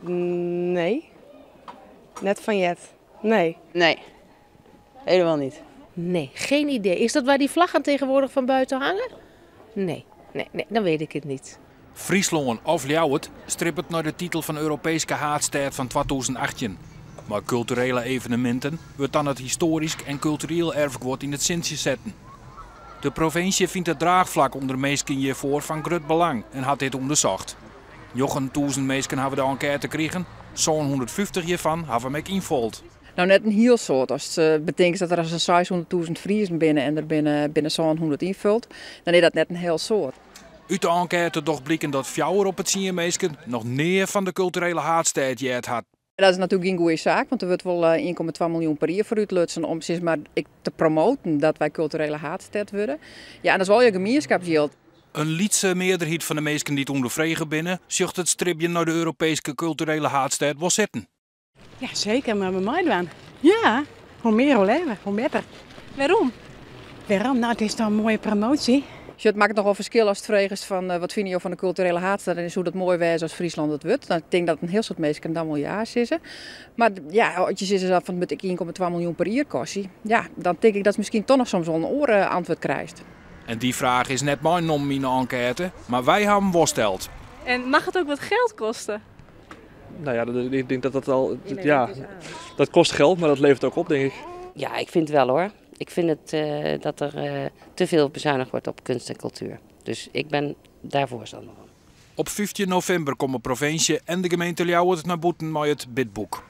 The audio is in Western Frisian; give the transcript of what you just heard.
Nee, net fan heard. Nee. Nee, helemaal niet. Nee, geen idee. Is dat waar die vlaggen tegenwoordig van buiten hangen? Nee, nee, nee, dan weet ik het niet. Fryslân of Ljouwert stribbet nei de titel fan Europeeske haadstêd fan 2018. Mei kulturele eveneminten wurdt dan it histoarysk en kultureel erfguod yn it sintsje setten. De provinsje fynt it draachflak ûnder minsken hjirfoar fan grut belang en hat dit ûndersocht. 9000 minsken hawwe de enkête krigen, 750 hjirfan hawwe him ek ynfold. No, net in hiel soad. Ast betinkst dat der sa'n 600.000 Friezen binne en der binne 700 ynfuld, dan is dat net in hiel soad. Ut de enkête docht bliken dat 4 op 'e 10 minsken noch nea fan de kulturele haadstêd heard hat. Dat is natuerlik gjin goede saak, want der wurdt wol 1,2 miljoen per jier foar útlutsen om sis mar, ek te promoten dat wy kulturele haadstêd wurde. Ja, en dat is wol je gemienskipsjild. In lytse mearderheid fan de minsken dy't ûnderfrege binne, sjocht it stribjen nei de Europeeske kulturele haadstêd wol sitten. Ja, seker, mar we meidwaan. Ja, hoe mear hoe leaver, hoe better. Wêrom? Wêrom? No, it is toch in moaie promoasje. It makket nochal ferskil ast fregest fan wat fine jo fan de kulturele haadstêd en soe dat moai wêze as Fryslân dat wurdt. Dan tink ik dat in hiel soad minsken dan wol ja sizze. Mar ja, as je sizze fan it moat ek 1,2 miljoen per jier kostje, ja, dan tink ik dat miskien toch noch soms wol in oar antwurd krijst. En dy fraach is net meinommen yn de enkête, mar wy hawwe him wol steld. En mag het ook wat geld kosten? Nou ja, ik denk dat dat al, ja, dat kost geld, maar dat levert ook op, denk ik. Ja, ik vind het wel hoor. Ik vind het dat er te veel bezuinigd wordt op kunst en cultuur. Dus ik ben daar voorstander van. Op 15 novimber komme provinsje en de gemeente Ljouwert nei bûten mei it bidboek.